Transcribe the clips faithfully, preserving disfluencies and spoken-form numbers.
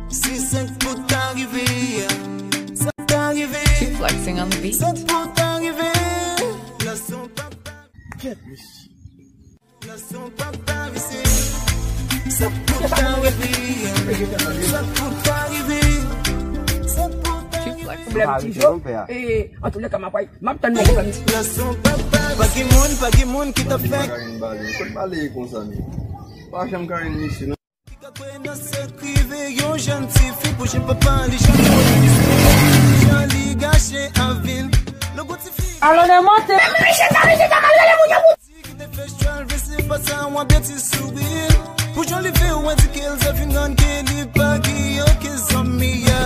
Si sa k pou ta rive, sa ta rive. She flexing on the beat. Sa k pou ta rive, la son papa. Kèt, mesye. La son papa, mesye. Sa k pou ta rive, sa k pou ta rive. Sa k pou ta rive. She flexing. Pwoblèm ti jo. E, antouka, m ap, m ap tann yon pwoblèm ti. La son papa, pa gen moun, pa gen moun ki ta fè. Kot pale konsa, men. Pa janm ka yon misye, non. Ki ka kwè nan sa k rive yon jèn tifi pou jan papa li jan li wè li jan li gache avi l. Lè gwo tifi. Alò, lè monte. Mesye, sa, mesye, sa, mesye, lè moun yo. Ki te fè chwa l vle se pa sa w ap beti souri. Pou jan li fè w endike l, sa fin rann ke li pa gen okenn zanmi a.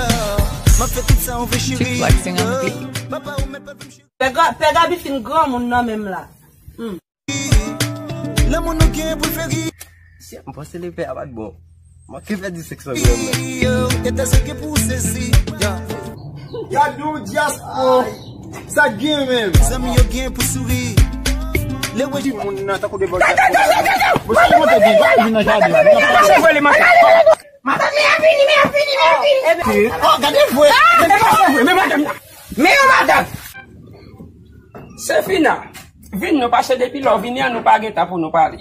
M ap fè tout sa w vle, cheri. She flexing on the beat. Papa ou mèt pa vin cheri. Pè Ga-, Pè Gaby fin granmoun nan menm la. Hmm. Lanmou nou gen pou l fè ri. M panse lepè a pa t bon. Manke fè di sèks anglè mwen. Yo, eta sa gen pou sezi. Yo. Gade yon dyaspò. Sa gen menm. Zanmi yo gen pou souri. Lè w wè moun nan tankou de bòl. Mwen se monte gen, pa vin nan jaden la. Madanm, men ap vini, men ap vini, men ap vini. Oh, gade vre. Men pa se vre, men madanm nan. Men yon madanm. Sefina, vin non, paske depi lè w vini an, nou pa gen tan pou nou pale.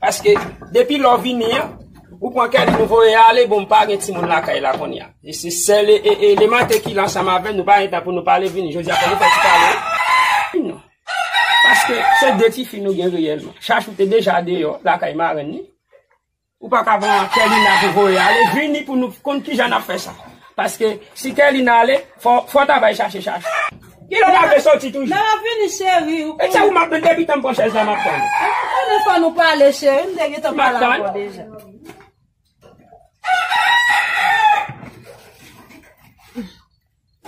Paske depi lè w vini an, ou pran Kèlin, nou voye ale, bon, m pa gen timoun lakay la kounye a. E se sèl e, e, e, Lemante ki la ansanm avè n, nou pa gen tan pou nou pale, vini. Jodi a, fò nou fè ti pale. Vin non. Paske se de tifi nou gen reyèlman. Chachou te deja deyò, lakay marenn li. Ou pa ka pran Kèlina pou voye ale, vini pou nou konn kijan n ap fè sa. Paske si Kèlina ale, fò, fò ta bay chache chache. Kilè w ta vle soti toujou? Nan, m ap vini, cheri. E se ou m ap tann depi tan m pran chèz la, m ap tann. Konnen fò nou pale, cheri. M te gentan pale avè w deja.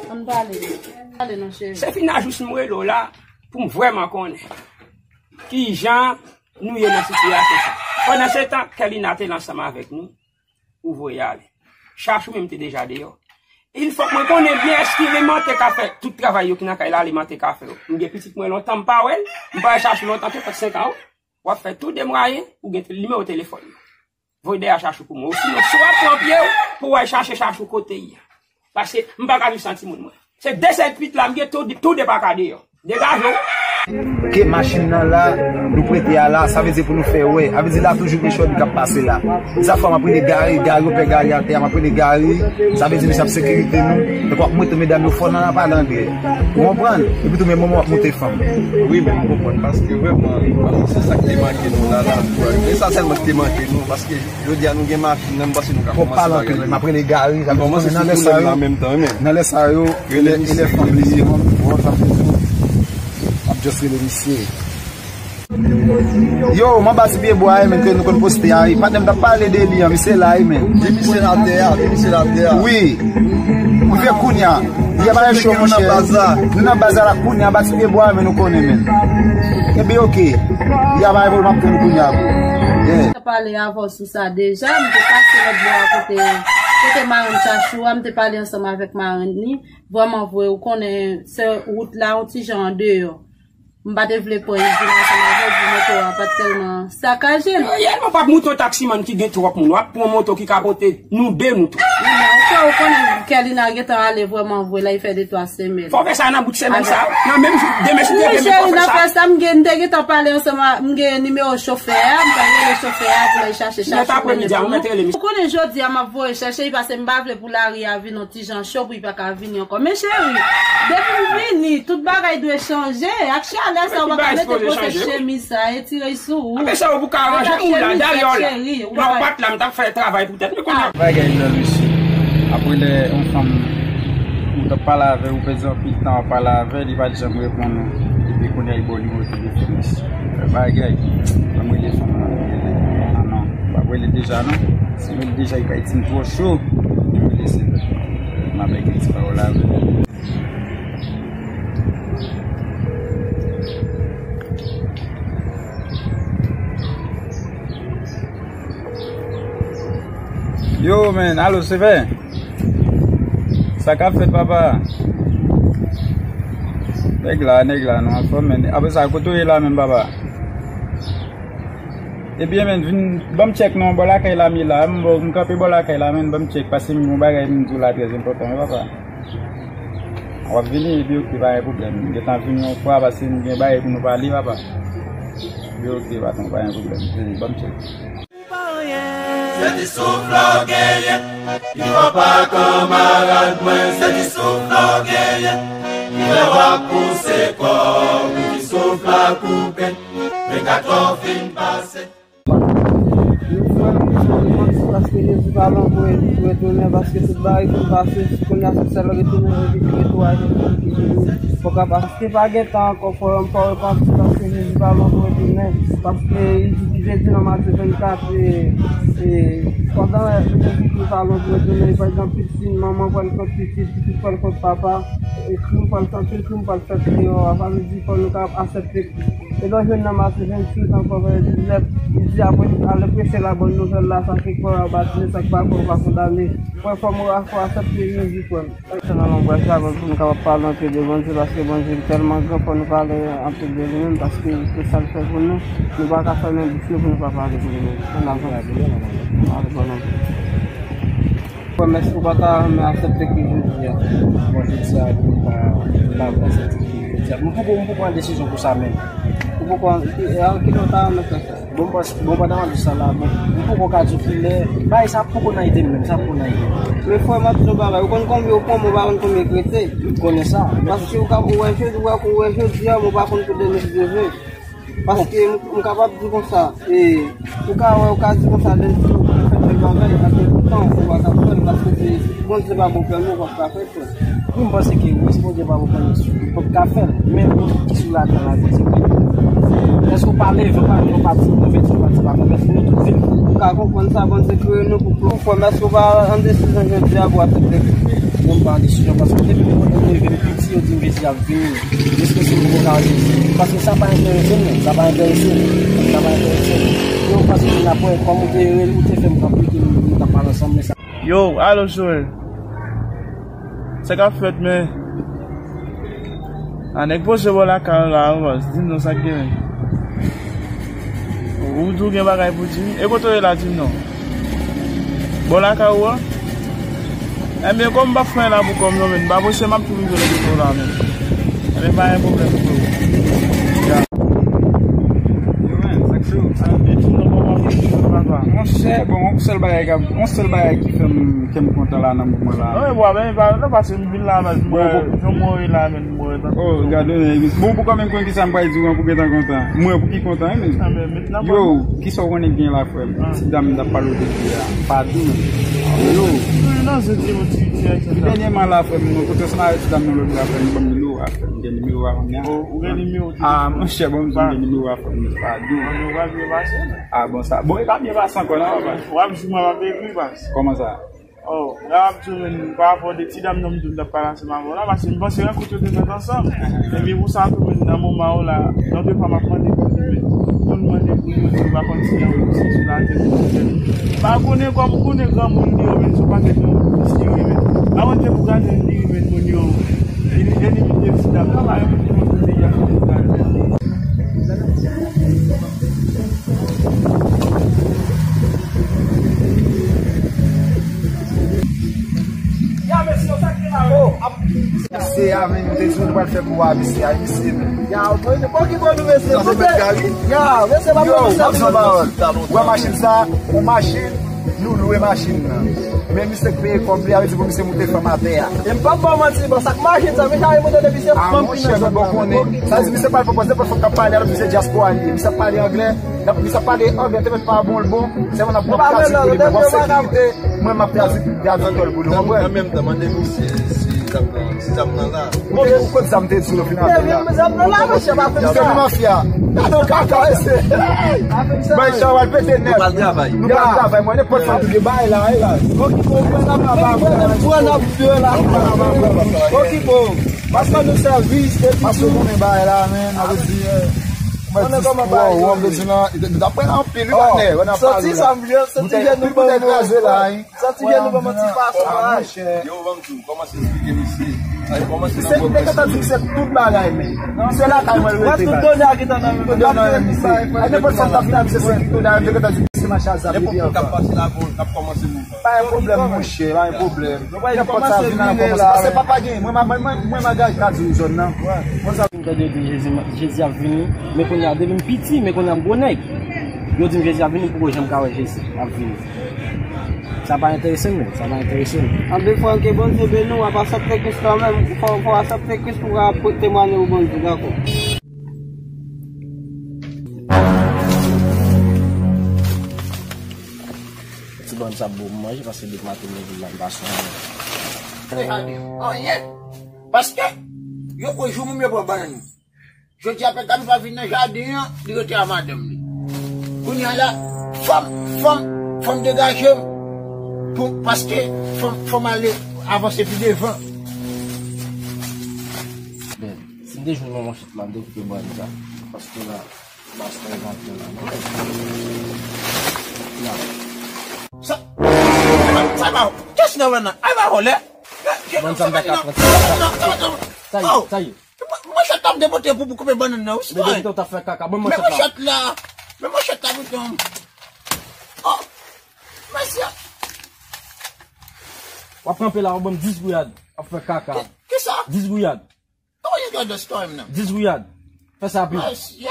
Ann pale. Pale non, cheri. Sefina, jis m rele w la pou m vrèman konnen kijan nou ye nan sitiyasyon sa. Pandan se tan, Kèlina te la ansanm avèk nou, ou voye ale. Chachou menm te deja deyò. Il fòk mwen konnen byen èske Lemante ka fè tout travay yo ki nan kay la, Lemante ka fè yo. M gen pitit mwen lontan, m pa wè l, m pa wè Chachou lontan, trannsenk an, w ap fè tou de mwayen, ou gen nimewo telefòn li. Voye dèyè Chachou pou mwen. Osinon, si w ap pran pye w pou w al chache Chachou kote l ye. Paske m pa ka viv san timoun mwen. Se de sèl pitit la m gen, tou, tou de pa ka deyò. Degaje w. Ke machin nan la, nou prete a la, sa vle di pou nou fè wè. A vle di la toujou gen chòdi k ap pase la. Sa fè m ap rele Gary, Gary, ou pè Gary atè a, m ap rele Gary. Sa vle di misye ap sekirite nou. Donk w ap montre medam yo fò nan pale anglè. Ou konprann? Epi tou menm moman w ap montre fanm. Wi, men m konprann, paske vrèman, se sa k te manke nou la, la. E sa sèlman k te manke nou, paske jodi a nou gen machin nan, m panse nou ka kòmanse bagay yo. Fò pale anpil, men m ap rele Gary, sa vle di nan lè sa yo, nan lè sa yo, e lè, e lè fanm li, ap just rele misye. Yo, m anba ti pye bwa a, men, ke nou konn poste a, wi. Patnè m t ap pale de li an, misye la, wi, men. Demisyon atè a, demisyon atè a. Wi. Ou fè kounye a. Yè bagay cho, monchè. Nou nan baz la kounye a, anba ti pye bwa a, men nou konnen, men. Ebyen, oke. Yè bagay, m ap tann kounye a, bro. Yeah. Te pale avè w sou sa deja, m te pase lòt bò a kote, kote marenn Chachou a, m te pale ansanm avèk marenn li. Vrèman vre, ou konnen, se wout la, yon ti jan andeyò. M pa te vle pran izin ansanm avè w pou moto a pa t tèlman sakaje l. Reyèlman, w ap monte yon taksimann ki gen twòp moun. W ap pran yon moto ki ka pote nou de, nou twa. Wi, men ou konnen Kèlina gentan ale vrèman vre, la, li fè de twa semèn. Fò w fè sa nan bout semèn sa, nan menm jou, demen si Dye vle, men fò w fè sa. Nan fè sa, m gen, m te gentan pale ansanm a, m gen nimewo chofè a, m pral rele chofè a pou l al chache Chachou. Ou konnen jodi a, m ap voye chèche li, paske m pa vle pou lari a vin yon ti jan cho pou li pa ka vini ankò. Men cheri, depi m vini, tout bagay dwe chanje. Ak chalè sa, ou pa ka mete pwosè chemiz sa, etire l sou ou. Apre sa, ou pou ka ranje ou la, dayè la, lè w pa t la, m t ap fè travay pou tèt mwen kounye a. Bagay nan mesye. Apre lè yon fanm ou t ap pale avè l, ou pèdi anpil tan w ap pale avè l, li pa t janm reponn ou. Epi kounye a, li ba w nimewo telefòn li. Bagay. Ban m rele fanm nan, rele. Non, non, m p ap rele deja, non. Si m rele deja, li bay ti m twò cho. M rele se lè. M ap bay kèk ti pawòl avè l. Yo, man, alo, Sevè? Sa k ap fèt, papa? Nèg la, nèg la, nou anfòm, men. Apre sa, kote w ye la menm, papa? Ebyen, men, vin ban m tchèk non, bò lakay la m ye la. M bò, m kanpe bò lakay la, men, ban m tchèk, paske m gen yon bagay m di w la trè enpòtan, wi, papa. W ap vini, epi oke, pa gen pwoblèm. M gentan vini yon fwa, paske m gen bagay pou nou pale, papa. Epi oke, patwon, pa gen pwoblèm. Vini, ban m tchèk. Se ti souf la w genyen, ki fè w pa kanmarad mwen. Se ti souf la w genyen, ki fè w ap pouse kò w, pou ti souf la koupe, vennkat è w fin pase. Yo, frè m, paske Jezi pa lwen pou retounen, paske tout bagay fin pase, kounye a se sèl retounen, retounen Jezi ki vini. Fòk ap, paske pa gen tan ankò, frè m, fò w repanti, paske Jezi pa lwen pou retounen, paske li di, li te di nan Matye vennkat, e, e, pandan Jezi Kris pa lwen pou retounen, pa egzanp, pitit, manman pral kont pitit, pitit pral kont papa, e krim pral, anpil krim pral fèt deyò a, sa vle di fò nou ka aksepte. E lè w jwenn nan Matye venntuit ankò, vèsè diznèf, li di, apre, ale preche la bòn nouvèl la, sa ki kwè a batize, sa ki pa kwè a pa kondane. Frè, fò m, fò w aksepte Jezi, frè m. Sa nan lanmbraj la, pou nou kapab pale anpil de Bondye, paske Bondye tèlman gran, fò nou pale anpil de li menm, paske se sa l fè pou nou. Nou pa ka fèmen bouch nou pou nou pa pale pou li menm. Ann avanse. Ale, bòn anpil. Frè m, èske w pa ta renmen aksepte Kris jodi a? Bon, jodi a, m pa, m pa vle aksepte Kris jodi a. M poko, m poko pran desizyon pou sa menm. Ou poko, ki, e, ki lè w ta renmen fè sa? Bon, m panse, bon, pandan m ap di sa la, bon, m poko ka di w ki lè, bagay sa poko nan ide m menm, sa poko nan ide m. Men frè m, m ap di w yon bagay, ou konn konbyen ou pran, men ou pa konn konbyen k rete. M konnen sa. Paske ou ka, ou wè jodi, ou wè, ou wè jodi a, men ou pa konn pou demen si Dye vle. Paske m, m kapab di konsa, e, ou ka wè, ou ka di konsa, lè di ou fè tèl bagay, apre poutan, ou pa ka fè l, paske se, Bondye pa ba w pèmi, ou p ap ka fè l, frè. Wi, m panse ke wi, si Bondye pa ba w pèmi, ou p ap ka fè l. Men, moun ki sou latè la, Bondye konnen. Èske w pa leve, w pa, w pa di move di, w pa di pa move di, nou tout vin. Ou ka konprann sa, Bondye kreye nou pou, pou, frè m, èske w pa an desizyon jodi a pou aksepte Kris? Non, m pa an desizyon, paske depi m konnen m leve, m piti, yo di m Mezi ap vini. Jis ke si m poko ka Jezi. Paske sa pa enterese m, non. Sa pa enterese m. Sa pa enterese m. Yo, paske m ap wè, kòm ou te rele, ou te fè m kanpe, ke nou, nou t ap pale ansanm, men sa. Yo, alo, Joel. Sa k ap fèt, men? A, nèg poze bò lakay la, baz. Di m non, sa k genyen. Ou di w gen bagay pou di m? E kote w ye la, di m non. Bò lakay ou a? Ebyen, kòm m p ap fè la pou kòm non, men m pa posye, m ap tou rive lè kote w la, men. Ebyen, pa gen pwoblèm, frè. Ya. Yo, men, sa k cho? Sa, men, di m non, kòman w ap fè, papa? Monchè, bon, yon sèl bagay k ap, yon sèl bagay ki fè m, kè m kontan la nan moman la. Non, men, bwa, men, pa, non, paske m vin la, men, m wè, jan mwen ye la, men, m wè, tankou. Oh, gade, men, bon, pou kòm m konn ki sa m pral di w an, pou gentan kontan. Mwen, pou ki kontan, men. Yo, kisa w konnen k gen la, frè m? Ti dam m t ap pale w de li a. Pa di w. Yo. Dènyèman la, frè m, mwen kontre ansanm avèk ti dam nan lòt la, frè m, li ban m nimewo a, frè m, m gen nimewo a kounye a. Oh, ou gen nimewo telefòn? Ah, monchè, bon, m di m gen nimewo a, frè m, pa di w. Ah, bon, sa, bon, e pa byen pase ankò, non, papa? W ap jwenn mwen, w ap ekri, baz. Kòman sa? Oh, la, m ap di w, men, pa rapò de ti dam nan m di w m t ap pale ansanm avè w la, paske m panse rankont yo te fèt ansanm. Epi pou sa tou, men, nan moman w la, nan de fwa m ap mande pou li, men, moun mande pou yo, yo pa konn si y a yon sou latè, men, m pa konnen kòm ou konnen granmoun li yo, men, se yon pakèt moun ki ri, men. Avan ke pou gade li, men, moun yo, li, li, li, li, ti dam nan, pa yon moun ki konn peyi a, men. Ya, mesye, sa ki la, oh, ap... Mesye a, men, nou te di nou pral fè pou a, mesye a, mesye, men. Ya, bon, bon, ki bon nou, mesye? Sa se mèt Gary. Ya, mesye, pa... Yo, m ap di yon pawòl. Ou wè machin sa, yon machin, nou lwe machin nan. Men misye k peye kòb li, a vle di pou misye moute fanm atè a. E m p ap ba w manti, bon, sa k machin sa, men sa remonte depi se fanm ki nan zòn nan. Sa vle di misye pral pwopoze pou fanm k ap pale a, misye dyaspora li ye. Misye ap pale anglè, misye ap pale anglè, te mèt pa bon l bon, sèlman n ap pran pratik pou li, men bon, sekirite. Mwen, m ap tradui, tradui kòl pou li, w konprann? An menm tan, mande misye si zam nan, si zam nan la. Ou te, ou kot zam te di w nan final la? Zam nan la, mesye, pa fè sa. Misye nou mafya. Gade w kaka, mesye. Bay chay w al pete nèt. Nou pral travay. Nou pral travay, mwen, nenpòt sa. Okipe w, pran ap de la. Okipe w. Paske nou sèvis, epi paske w konnen bagay la, men, n ap di, eh. Mwen di kòman bagay yo ye. Mwen di nan, nou t ap pran anpil, wi, patnè. Santi sa m vle, santi jèn nou ban mwen. Santi jèn nou ban mwen ti fason bagay. Yo, ban m di w, kòmanse esplike misye. Ay, kòmanse nan pwòp mesye. Misye te gentan di misye tout bagay, men. Misye lakay mwen l rete, tout bagay. Tout done a gentan nan men mwen. Tout done nan men misye. Ay, nenpòt sa m t ap fè, misye se tout done a, misye gentan di misye mache a zam li pi anvan. Nenpòt moun k ap pase la, bon, k ap kòmanse mouvman. Pa gen pwoblèm, monchè, pa gen pwoblèm. Nenpòt sa vin nan kòmanse. Paske papa gen, mwen, mwen, mwen, mwen, m a gade ka di w zòn nan. Mwen sa. M tande yo di Jezi, Jezi ap vini, men kounye a, depi m piti, men kounye a m gwo nèg. Yo di m Jezi ap vini, m poko janm ka wè Jezi ap vini. Sa pa enterese m, non, sa pa enterese m. Anben, frè, ke Bondye beni w, apa sa k te Kris kanmenm, fò, fò w aksepte Kris pou w ka temwaye pou Bondye, dakò. Ti bannann sa bon pou manje, paske depi maten m leve m pa sonje. Anyen. Paske, yo kwè jou moun yo pran bannann. Jodi a, pèp Gado pa vin nan jaden an, li rete a madanm li. Kounye a la, fò m, fò m, fò m degaje m, pou, paske fò m, fò m ale avanse pi devan. Ben, si m te jwenn yon manchèt la, m te koupe bannann sa. Paske la, pastè rantre la, non? La. Sa, sa, sa, kiyès nan bannann nan? Ay, pa vòlè. Bannann sa m pa ka pran. Sa ye, sa ye. Manchèt la m te pote pou, pou koupe bannann nan, wi. Men depi tan w t ap fè kaka, ban m manchèt la. Men manchèt la. Men manchèt la, pitit. Oh! Mèsi. W ap kanpe la, w ap ban m dis gouyad. W ap fè kaka. Ki, kisa? Dis gouyad. Kòman yo gade story m nan? Dis gouyad. Fè sa pi. Mèsi.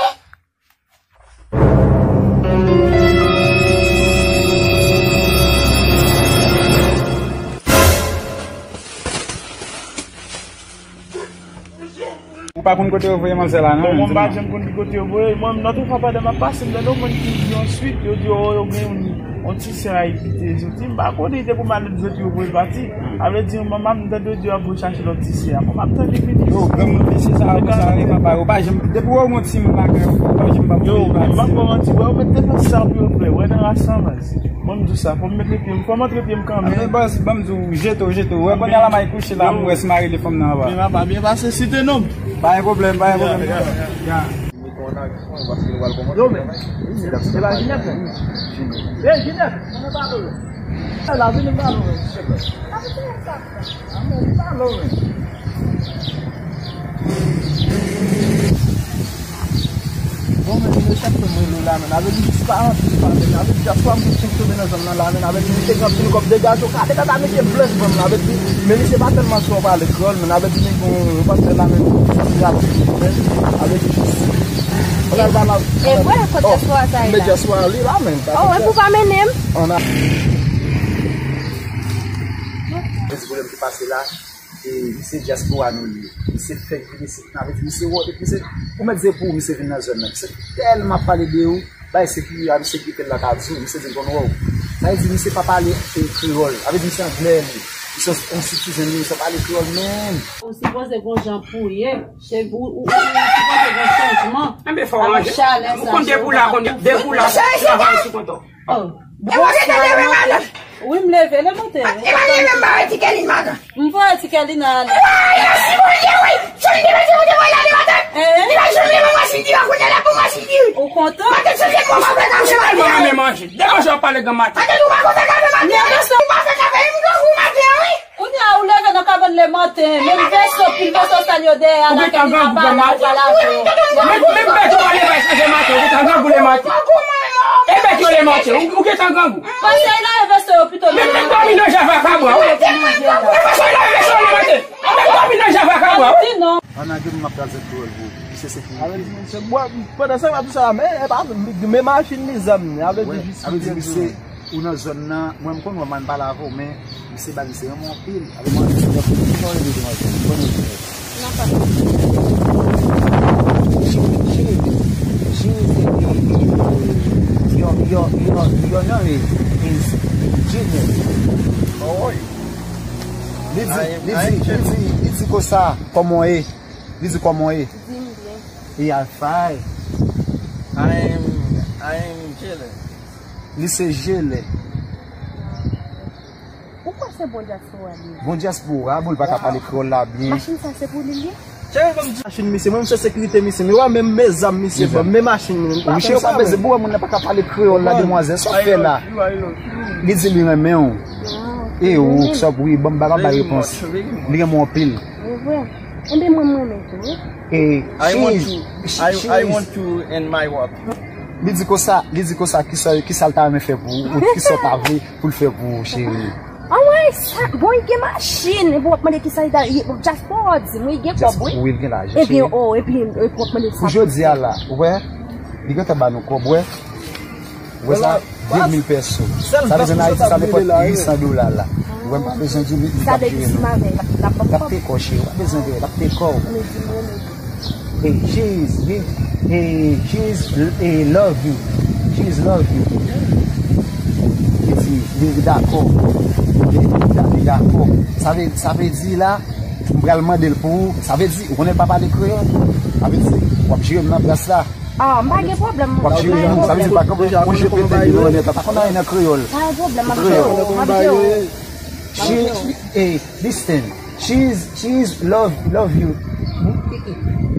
Ou pa konn kote yo voye manzè la, non? Bon, mwen pa janm konn ki kote yo voye. Mwen, lòt fwa, pandan m ap pase, m tande yon moun ki di yon swit, yo di, oh, yo gen yon, yon ti sè a ki te soti. M pa konnen, depi m al lòt zòt yo voye l pati. Sa vle di, manman m, m tande yo di yo ap voye chache lòt ti sè a. Mwen, m ap tande vini. Yo, granmoun visye sa yo, sa yo, papa, yo pa janm, depi yo wè yon timoun lakay yo, yo pa janm pa voye l pati. Yo, m ap ba w manti, wè, yo mèt te fè sa pou yo fè, wè, nan ras sa, baz. Mwen, m di w sa, fò m mete pye m, fò m antre pye m kanmenm. Men baz, ban m di w, jete w, jete w. Wè, kounye a la, m al kouche la, m wè si m a rele fanm nan anba. Men papa, byen pase, site non m. Pa gen pwoblèm, pa gen pwoblèm. Ya, ya, ya. Yo, men, se pa Jinèf, men. Ey, Jinèf, mwen pale w. La, vini m pale w, men. Amen, m pale w, men. Bon, men, men, chak fwa mwen rele w la, men, avè di, jis pa antre, pa, men, avè di, chak fwa mwen tonbe nan zòn nan la, men, avè di, misye gen anpil kòb degaje, w ka degaje, misye blès, men, avè di, men misye pa tèlman sou pale kreyòl, men, avè di, men, bon, yon pastè la, men, sa misye ap di, men, avè di, jis, bagay la, la. E vre, kot dyaspora sa ye la? Men dyaspora li la, men. Oh, e pou pa mennen m? Ann a. Gen ti pwoblèm ki pase la. E misye dyaspora nou ye. Misye fèk vin isit, nan vin, misye wè, misye, ou mèt di pou ou, misye vin nan zòn nan. Misye tèlman ap pale de ou, bay sekirite, bay sekirite la ka di ou, misye di l konn wè w. Sa vle di, misye pa pale, e, kreyòl. Sa vle di, misye anglè li. Misye yon sitizen li, misye pa pale kreyòl menm. Ou sipoze gon jan pou ye. Se ou, ou, ou, ou sipoze gon chanjman. Enben, fò w ranje. Ou konn depi w la, konn depi w la, travay sou konto. Oh. E mwen gentan leve maten. Wi, m leve le maten. E mwen leve m pa wè ti Kelly maten. M pa wè ti Kelly nan ale. Wi, mèsi Bondye, wi. Chonde mèsi Bondye, mwen la le maten. Li pa chonde mwen mwen sidi, mwen konnen la pou mwen sidi. Ou kontan? Mwen te chonde mwen mwen fè kafè maten. Mwen manje. Depi jan w pale gran maten. Mwen te di w pa konn fè kafè maten. Ou pa fè kafè, m grangou maten, wi. Kounye a, ou leve nan kabann le maten, menm veso, pil veso sal yo dèyè a, lakay li nan pale, ou pa lave yo. Menm, menm bèt yo pa leve chanje maten, ou gentan grangou le maten. E bèt yo le maten, ou, ou gentan grangou. Pase y lave veso yo pito. Menm, menm dòmi nan jan vakabon, ou. Menm pase y lave veso yo le maten. Menm dòmi nan jan vakabon, ou. Ann a gen moun ap pral zèt pou yo. Misye se ki. Avè di, misye, bwè, pandan sa, m ap di sa, men, e pa, men machin ni zam ni, avè di, jis avè di, misye, ou nan zòn nan, mwen, m konn wè m pale avè w, men, misye ba, misye renmen w anpil, avè mwen, misye renmen w anpil, kòman w rele demanzèl, kòman w rele? Nan pa. Cheri, cheri, cheri, se, e, e, e, your, your, your, your name is Junior. Oh, oi. Li di, li di, li di, li di konsa, kòman w ye? Li di kòman w ye? Di m byen. E a fay. I am, I am Jele. Li se Jele. Ou kwè se bon dyaspora li ye? Bon dyaspora, bon, li pa ka pale kreyòl la byen. Machin sa se pou li l ye? Machin misye, mwen se sekirite misye, men wè menm men zam misye ban m, men machin mwen. Misye pa bezwen, bon, moun nan pa ka pale kreyòl la, demwazèl, sa w fè la? Li di li renmen w. E ou, sa wi, ban m ba bay repons. Li renmen w anpil. Ebyen mwen, mwen renmen tou, wi. E I want you, I, I want you in my work. Li di konsa, li di konsa, kisa, kisa l ta renmen fè pou ou, ou kisa w ta vle pou l fè pou ou, cheri? Anmwey, sa, bon, li gen machin, epi w ap mande kisa li ta, li, dyaspora di m, wi, li gen kòb, wi. Wi, li gen lajan, cheri. Ebyen, o, epi, epi w ap mande sa. Pou jodi a la, ou wè, li gentan ba nou kòb, wè. Ou wè sa? De mil pèso. Sa vle di ann Ayiti, sa nenpòt uit san dola la. Ou wè, m pa bezwen di li, li t ap jere nou. L ap peye kò, cheri, ou pa bezwen de, l ap peye kò. Hey, cheese, hey, hey, cheese, hey, love you. Cheese love you. Li di, li dakò. Li dakò. Sa vle, sa vle di la, m pral mande l pou ou. Sa vle di, ou konnen l pa pale kreyòl. Sa vle di, w ap jere m nan plas la. Ah, m pa gen pwoblèm. W ap jere m, sa vle di, pa konn, mwen jete li nan nèt la. Pa konn anyen nan kreyòl. Pa gen pwoblèm, m ap jere w, m ap jere w. She, eh, listen. She's, she's love, love you.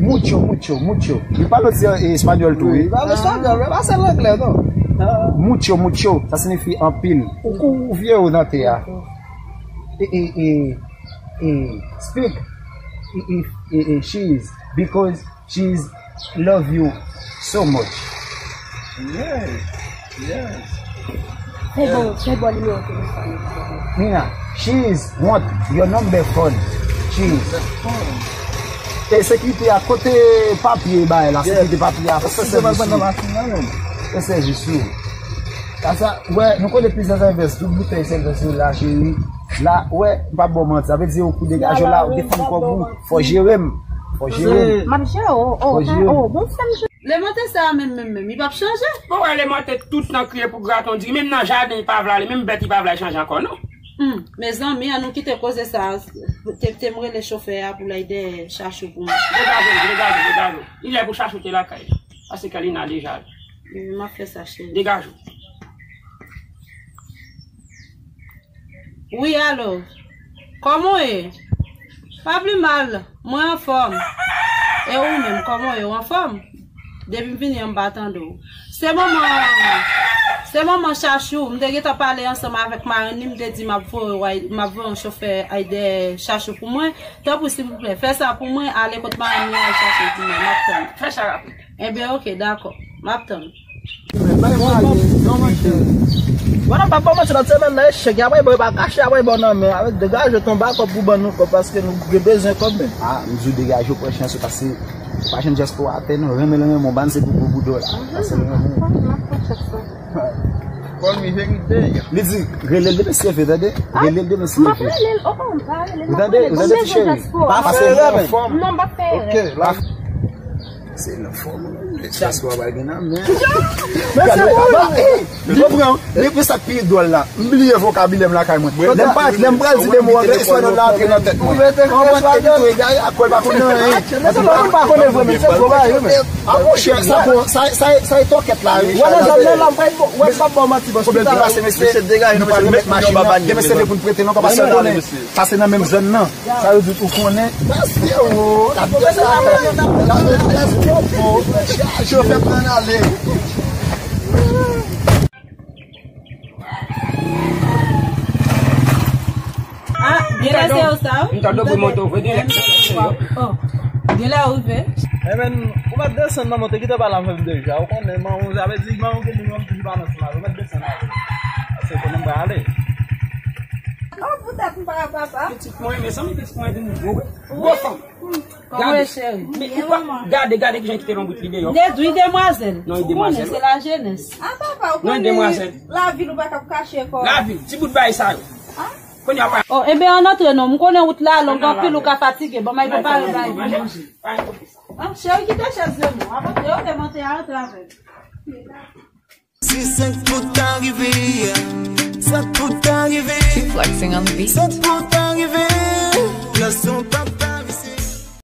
Mucho, mucho, mucho. Li pale ti, eh, espanyòl tou, wi. Li pale espanyòl, wi, pa sèl anglè, non. Mucho, mucho, sa siyifi anpil. Ou kou ou vye ou nan tè a. Eh, eh, eh, eh, speak. Eh, eh, eh, eh, she's, because she's love you so much. Yes, yes. Fè bon, fè bon nimewo telefòn. Nina, she's want your number phone. She's. E sekirite a, kote papye bagay la, sekirite papye a, fè sèvis sou. Fè sèvis sou. Sa, sa, wè, nou konnen plizyè sèvis, tout boutèy sèvis yo la, cheri. La, wè, m p ap ba w manti. Sa vle di, ou kou degaje w la, ou defann kòb ou. Fò jere m. Fò jere m. M ap jere w. Fò jere m. Bon, fè m jere. Lemante sa a menm, menm, menm, li p ap chanje. Bon, wè, Lemante tout nan kriye pou graton diri, menm nan jaden li pa vle ale, menm bèt li pa vle al chanje ankò, non. Hmm, mezanmi, an nou kite koze sa a, te, te m rele chofè a pou l al dèyè Chachou pou mwen. Degaje w, degaje w, degaje w. Li lè pou Chachou te lakay li. Paske Kalina deja. M ap fè sa, cheri. Degaje w. Wi, alo. Kòman w ye? Pa pi mal. Mwen anfòm. E ou menm, kòman w ye? W anfòm? Depi m vini an, m pa tande w. Se manman, se manman Chachou. M te gentan pale ansanm avèk marenn li, m te di m ap voye w ay-, m ap voye yon chofè al dèyè Chachou pou mwen. Tanpri, silvouplè, fè sa pou mwen, ale kot marenn li, al chache l pou mwen. M ap tann. Fè sa rapid. Ebyen, oke, dakò. M ap tann. Mwen pa ba w manti, nan semèn nan, echèk, apre, bon, e pa kache, apre, bon, nan men, avèk degaje, tonbe a kòb pou ban nou kòb, paske nou gen bezwen kòb, men. Ah, m di w degaje w, pran chans ou, paske ou pa jwenn dyaspora atè, non, renmen l, renmen w, ban se pou gwo bouda w la. Paske l renmen w. Call me every day. Li di, rele l demen se ve, tande? Rele l demen se ve. M ap rele l, oh, oh, m pa rele l, m ap rele l. Ou tande, ou tande, ti cheri? Pa fè erè, men. Non, m pa fè erè. Ok, la. Se nan fòm, non. Sa swa pa gen nan men. Gade, papa, eh, li pran, li pran sa k pi dwòl la. M bliye vokabilè m lakay mwen. Lè m pa, lè m pral di de mo anglè, espanyòl la antre nan tèt mwen. Konprann ke li tou egare ak kò l pa konn anyen. Antouka, m pa konnen vre, men se gwo bagay, wi, men. Ah, monchè, sa bon, sa, sa, sa e tòkèt la, wi. Wè, nan zòn nan, la, m pa, wè, m pa ba w manti, bòs. Pwoblèm ki pase, mesye, nou pral remèt machin nan. Demen se ve pou n prete l ankò, paske m konnen sa se nan menm zòn nan. Sa yo di ou konnen. Mesye, o, la pièce la, la pièce la, let's go, bro. Chaje w fè pran ale. Ah, gen lè se yo sa, wi. M tande bri moto, vre gen lè. Oh, gen lè ou rive. Eh, men, ou mèt desann, manman, te kite pale avè m deja. Ou konnen, manman, sa vle di, manman, gen nimewo m toujou pa nan sima. Ou mèt desann avè m. Paske konnen m pral ale. Oh, poutèt m pa papa. Pitit mwen, mezanmi, pitit mwen vin gwo, wi. Gwo fanm. Kòman w ye, cheri? Men ou pa gade, gade kijan kite lonbrit li deyò. Wi, demwazèl. Non, li demwazèl. Ou konnen, se lajenès. Ah, papa, ou konnen lavil ou pa ka kache kò. Lavil, ti bout bagay sa yo. Kounye a pa. Oh, ebyen, ann antre non. M konnen wout la long anpil, ou ka fatige. Bon, may prepare bagay pou manje. Ah, cheri, kite chèz yo non. Avan yo te monte a antre avè m. Si sa k pou ta rive, sa k pou ta rive. Flexing on the beat. Sa k pou ta rive, gason pa